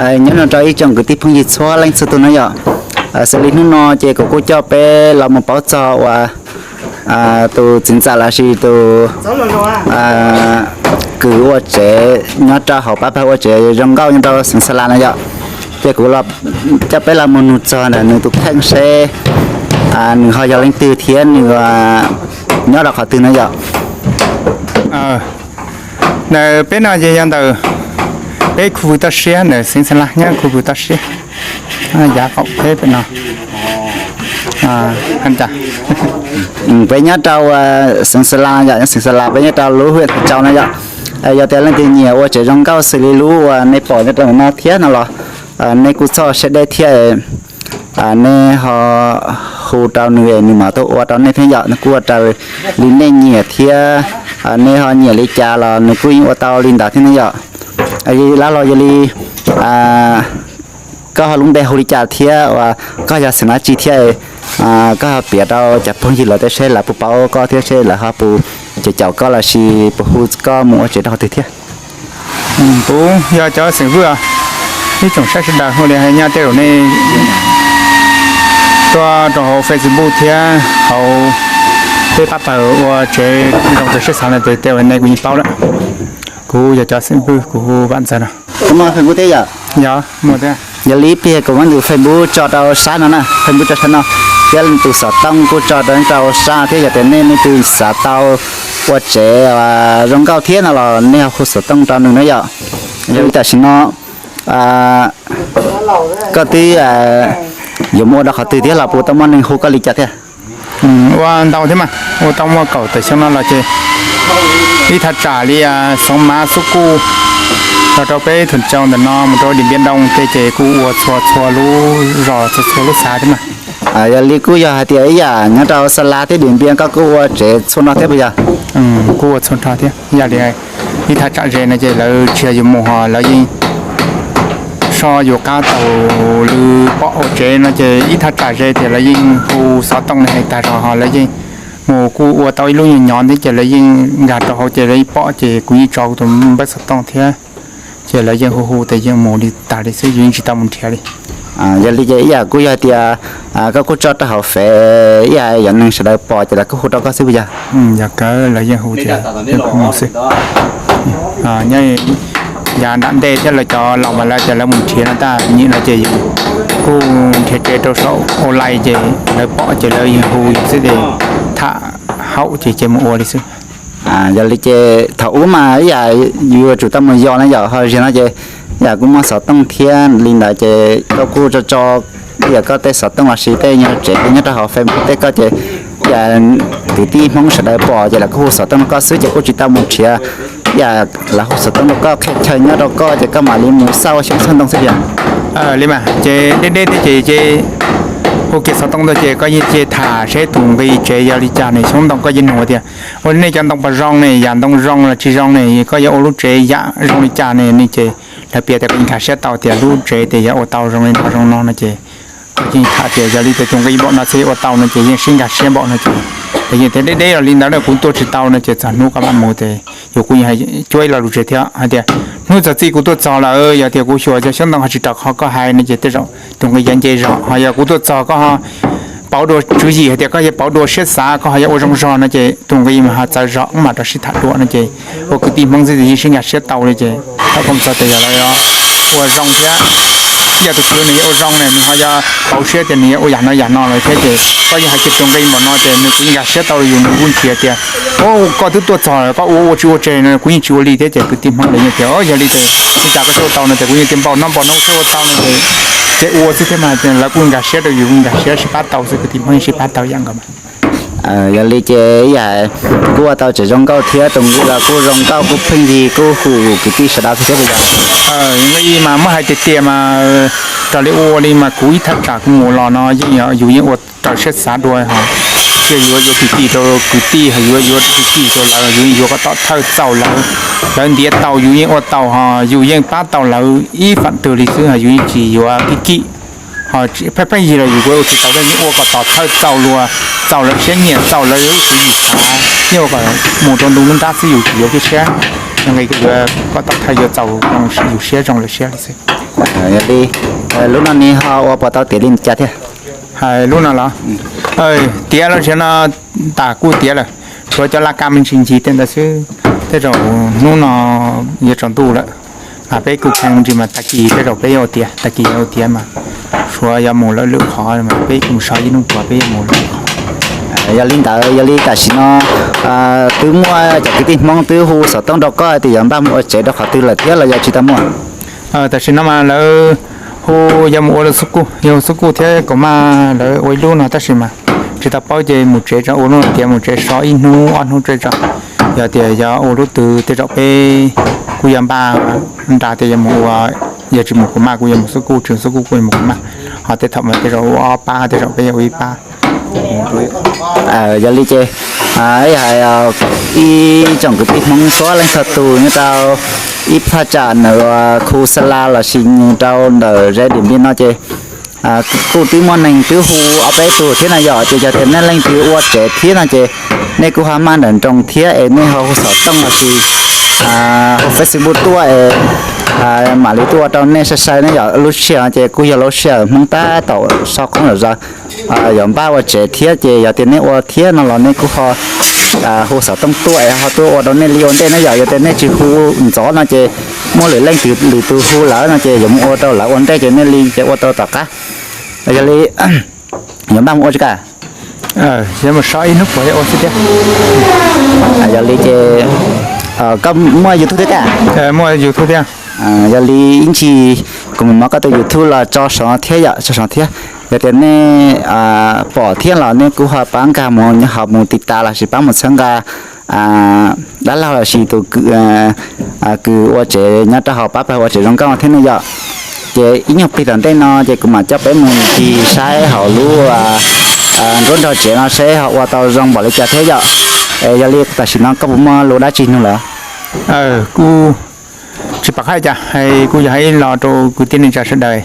Nyob zoo rau ib tsoom kwv tij phooj ywg txhua leej txhua tus na yom. Xws li hnub no ces kuv kuj coj peb los mus paub txog uas tus txiv ntxawm los sis tus kwv ua tsev nyob rau hauv pab pawg ua tsev zoo nkauj nyob rau xeev Xa Las na yom. Ces kuv coj peb los mus nug txog ntawm nws tus kheej seb nws ho yog leej twg thiab nws nyob rau qhov twg na yom. Ntawm peb no ces yog ntawm peb khu vwm toj siab, ntawm xeev Xa Las nyob khu vwm toj siab, yav qaum peb pem no. Peb nyob rau xeev Xa Las yom, xeev Xa Las peb nyob rau lub hwj Thaj Tsau no yom. Yog tias leej twg nyiam ua tsev zoo nkauj xws li lub uas nej pom nyob rau ntawm no thiab no los nej kuj txhob siab deb thiab. Nej ho hu rau nws es nws mam tuaj ua rau nej thiab yom, nws kuj ua raws li nej nyiam thiab. Nej ho nyiam li cas los nws kuj yeej ua tau li ntawd thiab ne yom. Lab los yog li koj ho lub npe hu li cas thiab uas koj yog xeem dab tsi thiab, koj ho piav rau cov phooj ywg lawv tej seb lawv puas paub koj thiab seb lawv ho puas caum caum koj los sis puas hu koj mus ua tsev rau qhov twg thiab. Kuv yog cov xeem Vwj, ib tsoom saib sawv daws hu li hais nyab tej zaum nej tuaj rau hauv Facebook thiab hauv peb pab pawg ua tsev zoo txawv siab xav no ces tej zaum nej kuj yeej paub lawm. Kuv yog cov xeem Vwj, kuv hu Vam Ntxawg no. Kuv muaj Facebook thiab yom? Yog, muaj thiab. Yog li ib pliag kuv muab nws Facebook tso rau sab no na, Facebook tso sab no, thiab tus xov tooj kuj tso rau rau sab thiab. Yog tias nej leej twg xav tau ua tsev zoo nkauj thiab no los nej ho hu xov tooj rau nws na yom. Yog li tam sim no koj twb yuav mus ua rau qhov twg thiab los puas tau muaj neeg hu koj li cas thiab? Ua ntau thiab mas, ua tau muaj kaum tawm xyoo no los ces ib thaj tsam li Xoov Mav, Xub Kuj, los rau peb Thuam Tsau ntawm no mus rau Diam Npiam Ntoo tej ces kuj ua txhua txhua lub zos txhua txhua lub xav thiab mas. Yog li kuj yog hais tias ib yam nyob rau Xa Las thiab Diam Npiam koj kuj ua tsev txhua no thiab puas yog? Kuj ua txhua no thiab, yog li ib thaj tsam ze no ces lawv tsis yog yus mus ho lawv yeej so yus qab taug lw pom ua tsev no ces ib thaj tsam ze tias lawv yeej hu xov tooj li hais tag zog ho lawv yeej mus kuj ua tau ib lub nyuag nyov thiab ces lawv yeej nkag rau hauv ces lawv yeej pom ces kuv yeej tso kuv tus npawb xov tooj thiab ces lawv yeej hu hu tias yeej mus li tag li xwb, yus yeej tsis tau mus nrhiav li. Yog li ces ib yam kuj yog tias koj kuj tso rau hauv Fev ib yam yog neeg sawv daws pom ces lawv kuj hu rau koj xwb puas yog? Yog kawg, lawv yeej hu ces yeej hu xwb. Nyob yav nram ntej thiab lawv cov laus mas lawv tias lawv mus nrhiav no taj nyim no ces yus kuj nrhiav tsev rau saum online ces lawv pom ces lawv yeej hu yus xwb ces tham haum ces ces mus ua li xwb. Yog li ces thaum ub mas ib yam yus yuav tsum tau mus yos na yom, ho zaum no ces ib yam kuj muaj xov tooj thiab li ntawd ces koj kuj tso tso ib yam koj tej xov tooj los sis tej nyuag tsev nyob rau hauv Facebook tej koj ces ib yam kwv tij Hmoob sawv daws pom ces lawv kuj hu xov tooj rau koj xwb ces kuj tsis tau mus nrhiav. Ib yam lawv hu xov tooj rau koj qhia chaw nyob rau koj ces koj mam li mus xauj ua xyoob xauj ntoo xwb yom. Li mas ces deb deb thiab ces ces hu kiag xov tooj ntawd ces koj yeej cia tham seb tus nqi tsev yog li cas ne, xyoob ntoo koj yeej nug tias ua nej cov ntoo puas zoo ne, yam ntoo zoo los tsis zoo ne, koj yuav ua lub tsev yam zoo li cas ne, ne ces lawv piav tias koj yeej nkag siab tau tias lub tsev tias yog ua tau zoo li no zoo no no ces koj yeej tham tias yog li tias tus nqi npaum no thiaj ua tau no ces yeej sib nkag siab npaum no ces lawv yeej tias deb deb los li ntawd na, kuv tuaj tsis tau no ces txog hnub koj mam mus ces yus kuj yeej cuab ib lo lus tseg thiab hais tias hnub txog txij kuv tuaj txog lawm, yog tias kuv xyuas cov xyoob ntoo ho tsis raws qhov koj hais no ces tej zaum tus nqi yuav nce zog, ho yog kuv tuaj txog koj ho pauv dua tswv yim hais tias koj yuav pauv dua siab xav koj ho yuav ua zoo zog no ces tus nqi mas ho txawv zog, wb mam rau sib tham dua no ces ua kwv tij Hmoob xwb ces yeej sib nkag siab tau li ces thaum koj mus txog tias yog lawv ua zoo thiab yog tus kwv nws yuav ua zoo ne, nws ho yuav pauv siab tias nws yuav ua yam no yam no lawm thiab ces koj yeej hais kiag tus nqi npaum no ces nws kuj yeej nkag siab tau li yus, nws kuj nrhiav tias o koj twb tuaj txog lawm koj ua ua tsis ua tseg no kuv yeej tsis ua li thiab ces kwv tij Hmoob lawv yeej tias o yog li ces ua cas koj thiaj ua tau no ces kuv yeej tias npaum no npaum no kuv thiaj ua tau no ces ces ua xwb thiab mas lawv kuj nkag siab rau yus, nkag siab sib pab tau xwb, kwv tij Hmoob yeej sib pab tau ib yam nkaus mas. Yog li ces ib yam kuj ua tau tsev zoo nkauj thiab tus nqi los kuj zoo nkauj kuj pheej yig kuj hum kwv tij sawv daws thiab puas yog? Nqi mas muab hais tiag tiag mas raws li ua li mas kuv ib thaj tsam kuv mus los no yeej yus yeej ua raws siab xav dua ho, cia yuav yuav txim txim rau kwv tij ho yuav yuav txim txim rau lawv, yus yeej yuav kom tom thawj txaus lawv, lawv ntiav tau yus yeej ua tau ho yus yeej pab tau lawv ib fam twg li xwb ho yus yeej tsis yuav kim kim. Ho pheej pheej yig los yus kuj ua tsis tau, yeej ua kom tom thawj txaus luag, txaus lawv siab nyiam, txaus lawv lub tswv yim xav, yeej ua kom mus rau ntu nruab nrab xwb yus tsis yuav kiag siab. Nqi kuj yuav kom tom thawj yuav txaus yus siab zoo lawv siab li xwb. Yog li, lub no nws ho ua puas tau tiav li cas thiab? Hais lub no los, tiav los sis no tas kuj tiav lawm, tsuav cov laj kab me ntsis ncig tej ntawd xwb. Tej zaum hnub no yuav tsaus ntuj lawm, mas peb kuj khee me ntsis mas tag kis tej zaum peb yuav ua tiav, tag kis yuav ua tiav mas suav yuav mus lawm lwm qhov mas peb kuj mus so ib hnub puav peb yuav mus lawm qhov. Yog li ntawd yog li tam sim no twb muaj cov kwv tij Hmoob twb hu xov tooj rau koj hais tias yuav npaj mus ua tsev rau qhov twg lawm thiab los yog tsis tau muaj? Tam sim no mas lawv hu yuav mus ua lub xub kuj, yog xub kuj thiab kaus maj lawv ua ib lub no tab sis mas tsis tau paub ces mus tsev tso, ua lub no tiav mus tsev so ib hnub ob hnub tso tso. Yog tias yog ua lub twg tej zaum peb kuj yuav npaj nra tias yuav mus ua, yog tsis mus kaus maj kuj yuav mus xub kuj, tsis mus xub kuj kuj yuav mus kaus maj. Ho tej thaum mas tej zaum ua ob pab, tej zaum peb yuav ua ib pab. Yog li ces hais ib tsoom kwv tij Hmoob txhua leej txhua tus nyob rau ib thaj tsam ntawm khu Xa La los sis nyob rau ntawm zej Dim Npis no ces kuj twb muaj neeg twb hu ob peb tug thiab no yom. Ces yog tias nej leej twg ua tsev thiab no ces nej kuj ho maj nrawm nroos thiab es nej ho hu xov tooj los sis hu Facebook tuaj es mam li tuaj ua rau nej sai sai ne yom. Lub sij hawm no ces kuj yog lub sij hawm Hmoob tab tom so qoob zom zaws, yuav npaj ua tsev thiab ces yog tias nej ua thiab no los nej kuj ho hu xov tooj tuaj es ho tuaj ua rau nej li ua ntej ne yom. Yog tias nej tsis hu ntxov no ces muaj lwm leej twg lwm tus hu lawm no ces yuav mus ua rau lawv ua ntej ces nej li ces ua tau tom qab. Yog li yuav npaj mus ua tsis kam? Yuav mus so ib hnub puav thiab ua xwb thiab. Yog li ces koj muaj YouTube thiab tiag? Muaj YouTube thiab. Yog li ib ntsis kuv mam muab koj tus YouTube los tso saud thiab yom, tso saud thiab. Yog tias nej pom thiab los nej kuj ho pab nkag mus nyob hauv mus tiv tas los sis pab mus txhawb nqa dab laug los sis tus kws ua tsev nyob rau hauv pab pawg ua tsev zoo nkauj thiab ne yom. Ces ib nyuag plig tom ntej no ces kuv mam coj peb mus ncig saib hauv lub nruab nrog tsev no seb ho ua tau zoo npaum li cas thiab yom. Es yog li tam sim no koj puas muaj lus dab tsi nug lawm? Kuv tsis pom qab cas, hais kuv yog hais ib los rau kwv tij neej tsa sawv daws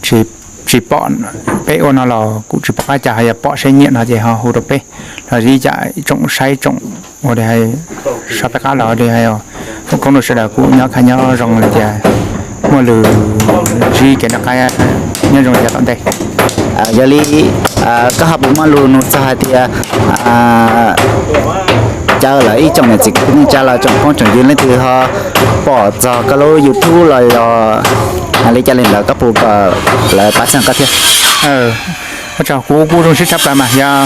tsis pom peb ua no los kuv tsis pom qab cas, hais yog pom seb nyiam no ces ho hu rau peb los ib yam tsoom saib tsoom ua li hais sab peb qab los li hais. Foom koob rau sawv daws kuj nyob khab nyob zoo li cas, muaj lus ntsib kev noj qab nyob zoo yav tom ntej. Yog li koj ho puas muaj lus nug txog hais tias caw lawv ib tsoom niam txiv kwv tij neej tsa los tsoom phooj tsoom ywg leej twg ho pom txog koj lub YouTube los yog li cas li ntawd koj puas kom lawv pab txhawb nqa koj thiab? Ua tsaug, kuv kuj zoo siab tshaj plaws mas yog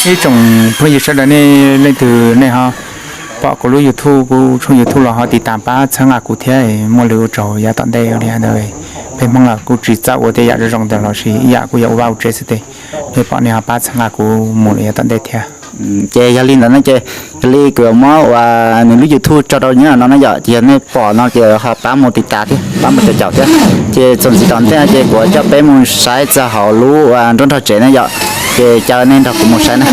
ib tsoom phooj ywg sawv daws nej leej twg nej ho pom kuv lub YouTube, kuv tshooj YouTube los ho tiv tas pab txhawb nqa kuv thiab, muaj lus ua tsaug yav tom ntej li ntawd. Peb Hmoob los kuj tsis txawj ua tej yam zoo zoo ntawd los sis ib yam kuj yog ua vaj ua tsev xwb tes, nej pom nej ho pab txhawb nqa kuv mus lawm yav tom ntej thiab. Ces yog li ntawd no ces yog li kuv muab ua nws lub YouTube tso rau nyob no na yom, ces yog nej pom no ces ho pab mus tiv tas thiab pab mus caum caum thiab. Ces txuas ntxiv tom ntej no ces kuv coj peb mus saib txog hauv lub nruab nrog tsev na yom, ces caw nej nrog kuv mus saib na.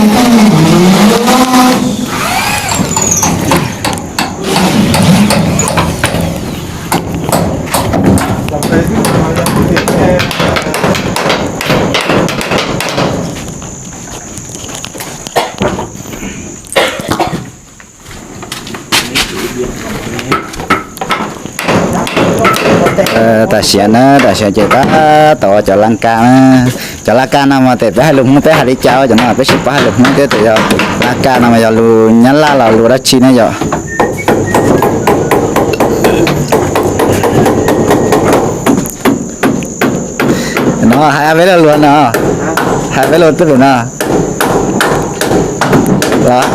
Tam sim na, tam sim ces tab tom ua cov laj kab na. Cov laj kab no mas tes peb hais lus Hmoob peb hais li cas cov no peb tsis paub hais lus Hmoob thiab, tes yog laj kab no mas yog lus Nyab Laj los lus dab tsi ne yom? No hais peb lo lus no, hais peb lo twb lus no los,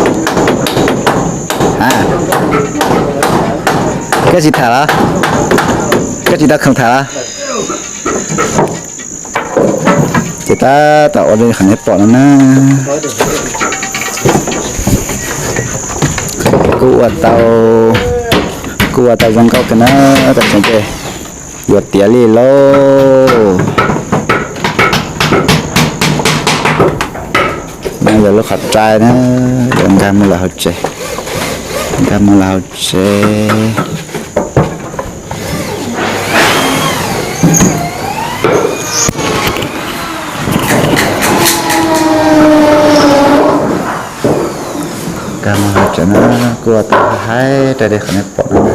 koj tsis tham los, koj tsis tau khoom tham los. Ces tab tom ua li qhov nej pom no na. Kuj ua tau, kuj ua tau zoo nkauj kawg na. Tam sim ces yuav tiav li lauj. No yog lub qhov rai na, yuav nkag mus lawm hauv tsev, nkag mus lawm hauv tsev. Nkag mus hauv tsev na, kuj ua tau haib rai li qhov nej pom no.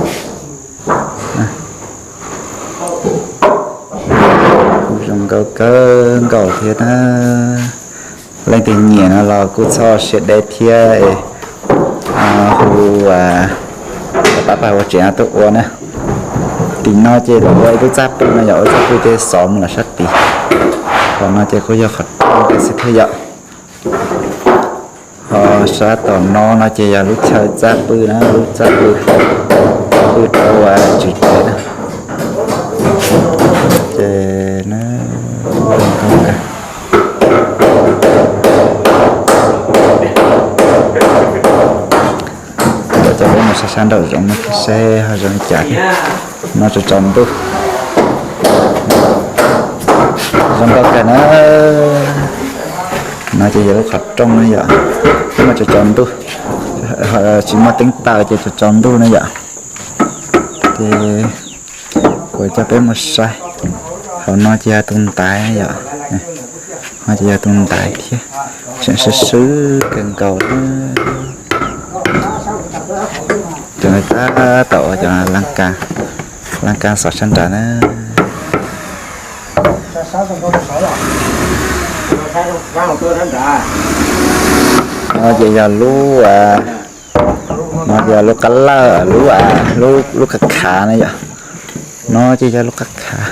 Zoo nkauj kawg nkaus thiab na. Leej twg nyiam no los kuj txhob siab deb thiab, hu pab pab ua tsev no tuaj ua na. Tim no ces lawv ua ib lub txaj pw no yom, ua txaj pw ces xov mus lawm sab tid. Qhov no ces kuj yog qhov rooj xwb thiab yom. Ho sab tom no no ces yog lub chaw txaj pw na, lub txaj pw, pw rau tswv tsev na. Ces na, zoo nkauj kawg. Coj peb mus saib sab nraum zoov no seb ho zoo li cas thiab. No tsaus tsaus ntuj, zoo nkauj kawg na. No ces yog lub qhov rooj na yom, muaj tsaus tsaus ntuj, tsis muaj teeb taws ces tsaus tsaus ntuj na yom. Ces kuv coj peb mus saib, hauv no ces yog tus ntaiv yom, no ces yog tus ntaiv thiab, tseem swb swb kawg nkaus na. Cov tab tom ua cov lan kas xov sab nrad na. No ces yog lub, no ces yog lub qab lawj, lub, lub qab khav na yom. No ces yog lub qab khav.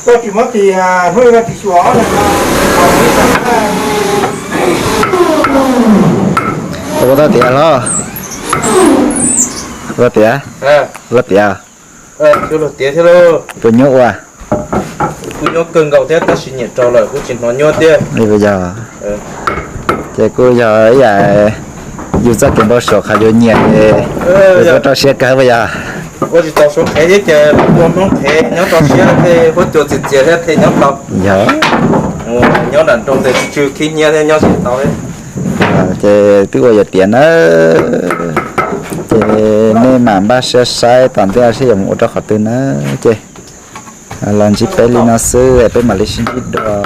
Ua tau tiav hlo, ua tiav, ua tiav. Tus nyuaj ua, kuj nyuaj kawg nkaus thiab tab sis nyiam rau lawm kuj tsis hnov nyuaj tiag. Yog, ces kuj yog ib yam yus txoj kev npau suav qhov yus nyiam ces yus rau siab kawg puas yog? Ua tsis tau suav qhev thiab ces ua Hmoob qhev nyob rau siab thiaj huab cua txias txias thiab thiaj nyob tau. Yog, nyob nram nroog tes tsw khib nyiab thiab nyob tsis tau. Ces twb ua yam tiav na, ces nej mam npaj siab saib tom ntej seb yuav mus ua rau qhov twg na. Ces los ntsib peb li no xwb es peb mam li sib ntsib dua.